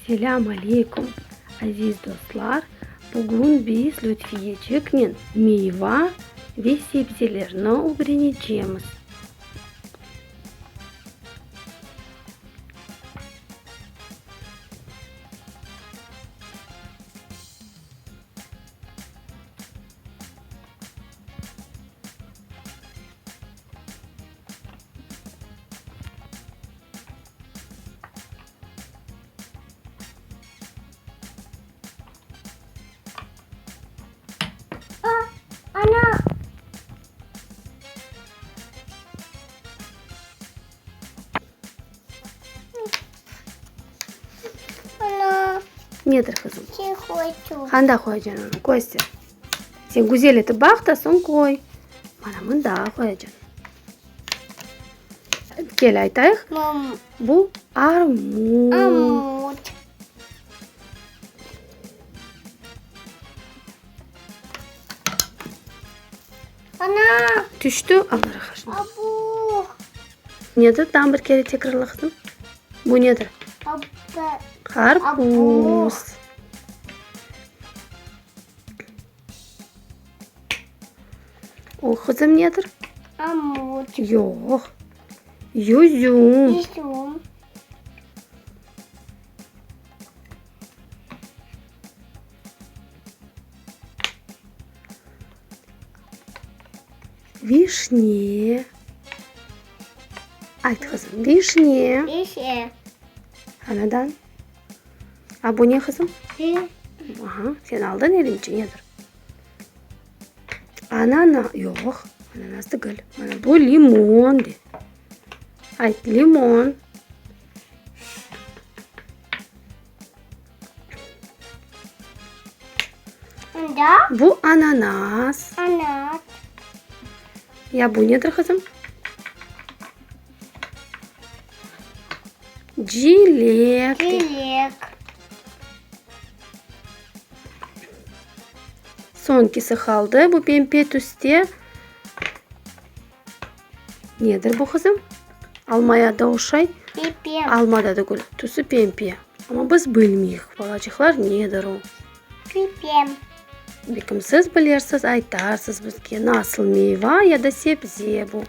Selâm aleyküm, aziz dostlar! Bugün biz Lütfiyeciknen meyva ve sebzelerni ögrenecemiz. Ana. Ana. Nedir, qızım? Sen qoyçu. Qanda qoyacañ onı? Köster. Sen güzel etip baq da, soñ qoy. Mana mında qoyacañ. Kel aytayıq. Bu armut. Armut. Ana. Tüştü. Allah rahmet. Abu. Nedir? Daa bir kere tekrarla qızım. Bu nedir? Qarpuz. O qızım nedir? Armut. Yoq. Yüzüm. Yüzüm. Vişne. Ayt, qızım, vişne. Vişne. Anadan. A bu ne, qızım? Aha, sen aldın elince, nedir? Anana, yoq, ananas degil. Mana bu limon de. Ayt, limon. Mında. Bu ananas. Ananas. Ya bu nedir, qızım? Cilek. Cilek. Soñkisi qaldı, bu pempe tüste. Nedir bu, qızım? Almaya da oşay. Pempe. Alma da degil, tüsü pempe. Amma biz bilmeyik, balacıqlar, nedir o. Pempe. Belkim siz bilersiz, aytarsız bizge, nasıl meyva ya da sebze bu.